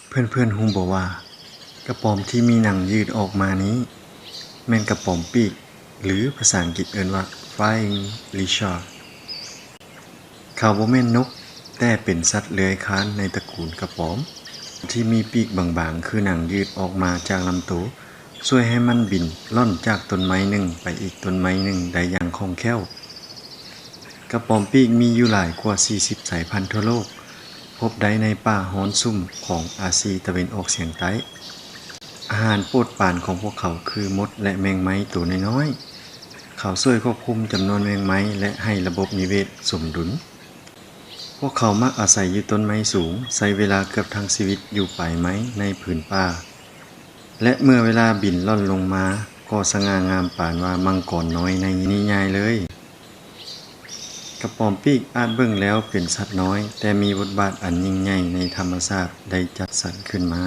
ເພື່ອນໆຮູ້ບໍ່ວ່າ ກະປອມທີ່ມີໜັງຢືດອອກມານີ້ ແມ່ນກະປອມປີກ ຫຼື ພາສາອັງກິດເອີ້ນວ່າ Flying Lizard. ເຂົາບໍ່ແມ່ນນົກ, ແຕ່ເປັນສັດເລືອຍຄານໃນຕະກູນກະປອມ ທີ່ມີປີກບາງໆ ຄືໜັງຢືດອອກມາຈາກລຳໂຕ ຊ່ວຍໃຫ້ມັນບິນລ່ອນຈາກຕົ້ນໄມ້ໜຶ່ງໄປອີກຕົ້ນໄມ້ໜຶ່ງໄດ້ຢ່າງຄ່ອງແຄ້ວ. ກະປອມປີກມີຢູ່ຫຼາຍກວ່າສີ່ສິບສາຍພັນທົ່ວໂລກ, ພົບໄດ້ໃນປ່າຮ້ອນຊຸ່ມຂອງອາຊີຕາເວັນອອກສຽງໃຕ້. ອາຫານໂປດປານຂອງພວກເຂົາຄືມົດ ແລະ ແມງໄມ້ໂຕນ້ອຍໆ. ເຂົາຊ່ວຍຄວບຄຸມຈຳນວນແມງໄມ້ ແລະ ໃຫ້ລະບົບນິເວດສົມດຸນ. ພວກເຂົາມັກອາໄສຢູ່ຕົ້ນໄມ້ສູງ, ໃຊ້ເວລາເກືອບທັງຊີວິດຢູ່ປາຍໄມ້ໃນຜືນປ່າ ແລະ ເມື່ອເວລາບິນລ່ອນລົງມາ ກໍສະຫງ່າງາມປານວ່າມັງກອນນ້ອຍໃນນິຍາຍເລີຍ. ກະປອມປີກອາດເບິ່ງແລ້ວເປັນສັດນ້ອຍ, ແຕ່ມີບົດບາດອັນຍິ່ງໃຫຍ່ໃນທຳມະຊາດໄດ້ຈັດສັນຂຶ້ນມາ.